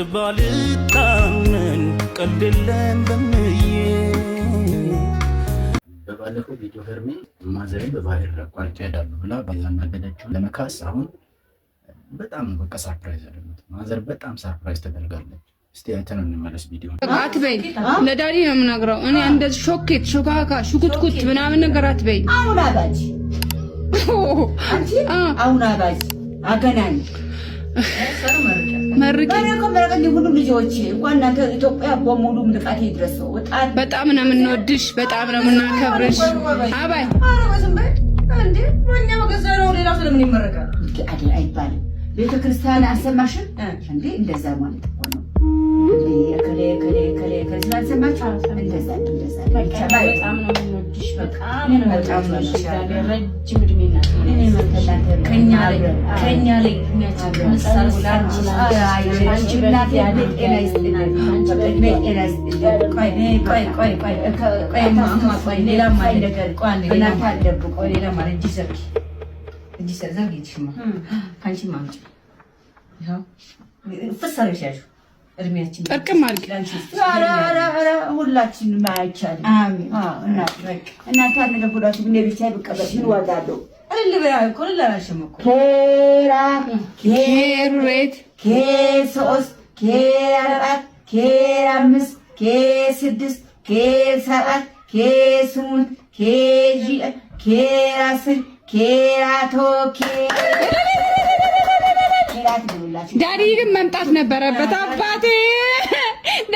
ባልታመን ቀልድ የለም በምዬ። በባለፈው ቪዲዮ ሄርሜ ማዘርን በባህር አቋርጬ እሄዳለሁ ብላ ያናደደችው ለመካስ አሁን በጣም በቃ surprise አደረጉት። ማዘር በጣም surprise ተደርጋለች። እስቲ አይተን እንመለስ ቪዲዮ። አትበይ፣ ለዳዲ ነው የምነግረው። እኔ እንደዚህ ሾኬት፣ ሾካካ፣ ሹኩትኩት ምናምን ነገር አትበይ። አሁን አባጅ አንቺ አሁን አባጅ አገናኝ መርቂ። ሁሉም ልጆች እንኳን እናንተ ኢትዮጵያ በሙሉ ምርቃቴ ይድረሰው። በጣም ነው የምንወድሽ፣ በጣም ነው የምናከብርሽ። አባይ አይባልም። ቤተ ክርስቲያን አልሰማሽም እንዴ? እንደዛ ማለት እኮ ነው። ከሌ ከሌ ከሌ ከሌ ስላልሰማችሁ እንደዛ እንደዛ። በጣም ነው የምንወድሽ፣ በጣም ነው የምንወድሽ። ረጅም እድሜና ከኛ ላይ ጥርቅም አድርጊ። ሁላችንም አይቻልም። እናንተ ነገር ጉዳቱ እኔ ብቻ ብቀበል ምን ዋጋ አለው? ኬሬት ኬ ሶስት ኬ አራት ኬ አምስት ኬ ስድስት ኬ ሰባት ኬ ስምንት ኬ ኬ 10 ኬ አቶ ኬ ዳዲ ግን መምጣት ነበረበት። አባቴ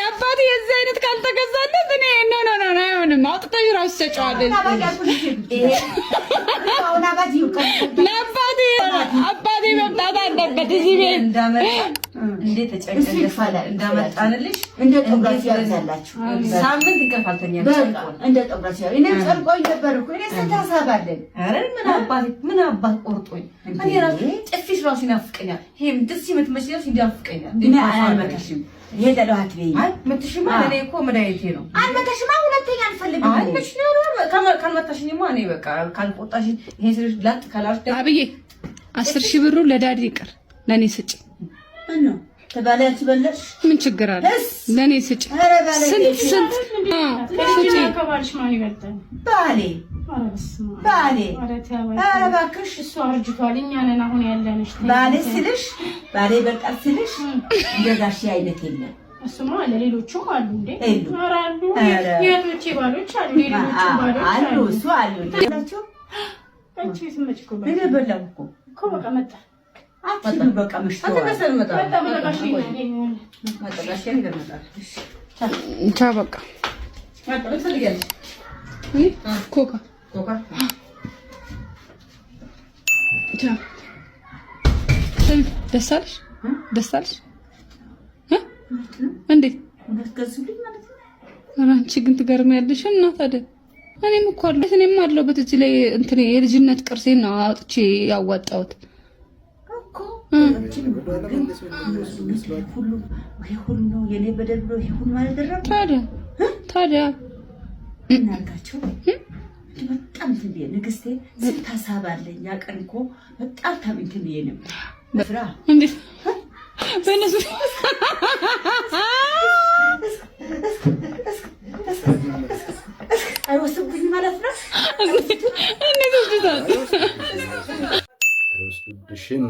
አባቴ የዚህ አይነት ካልተገዛለት እኔ no no no አይሆንም። አውጥተሽ እራሱ ትሰጪዋለሽ። ለአባቴ አባቴ መምጣት አለበት እዚህ ቤት። እንዴት ተጨንቀን እንዳመጣንልሽ እንደ ጠጉራችሁ ያብዛላችሁ። ሳምንት እንቅልፍ አልተኛም። እንደ ጠጉራችሁ ያብዛ። እኔም ጨንቆኝ ነበር እኮ እኔ ስንት ሀሳብ አለኝ። ኧረ ምን አባት ቆርጦኝ እኔ ራሱ ጥፊሽ ራሱ ይናፍቀኛል። ይሄም ደስ የምትመስይ ራሱ ይናፍቀኛል። እኔ አልመታሽም። እሄዳለሁ አትበይኝ። አይ ምትሽማ ለእኔ እኮ መድኃኒቴ ነው። አልመታሽማ፣ ሁለተኛ አልፈልግም። አይ ካልመታሽኝማ እኔ በቃ ካልቆጣሽኝ ይሄን ስልሽ ላጥ ካላልሽ አብዬ 10,000 ብሩ ለዳዲ ይቅር ለእኔ ስጭ። ምነው ተባለ አንቺ በለጥሽ? ምን ችግር አለ? ለእኔ ስጭ። ስንት ስንት ስጪ። ባሌ ባሌ፣ ኧረ እባክሽ እሱ አርጅቷል። እኛ ነን አሁን ያለንሽ። ባሌ ስልሽ ባሌ ይበልጣል ስልሽ እንደ ጋሼ አይነት የለም። እሱማ ለሌሎቹም አሉ እንዴ? ኧረ አሉ፣ የእህቶቼ ባሎች አሉ፣ የሌሎቹም ባሎች አሉ። እሱ አሉ። እኔ በላሁ እኮ እኮ በቃ መጣ አትሂዱ፣ በቃ መሽተዋል። ቻው በቃ ኮካ ቻው። ደስ አለሽ? ደስ አለሽ? እንዴት? ኧረ አንቺ ግን ትገርሚያለሽ። እና ታዲያ እኔም እኮ አለሁ፣ እኔም አለሁበት እዚህ ላይ እንትን የልጅነት ቅርሴን ነው አውጥቼ ያዋጣሁት። ታዲያ ታዲያ እናርጋቸው በጣም እንትን ብዬ ንግስቴ ስንት ሀሳብ አለኝ። ያ ቀን እኮ በጣም እንትን ብዬ ነበር። እንዴት በእነሱ አይወስዱብኝ ማለት ነው። እንዴት ወስዱታል? አይወስዱብሽም።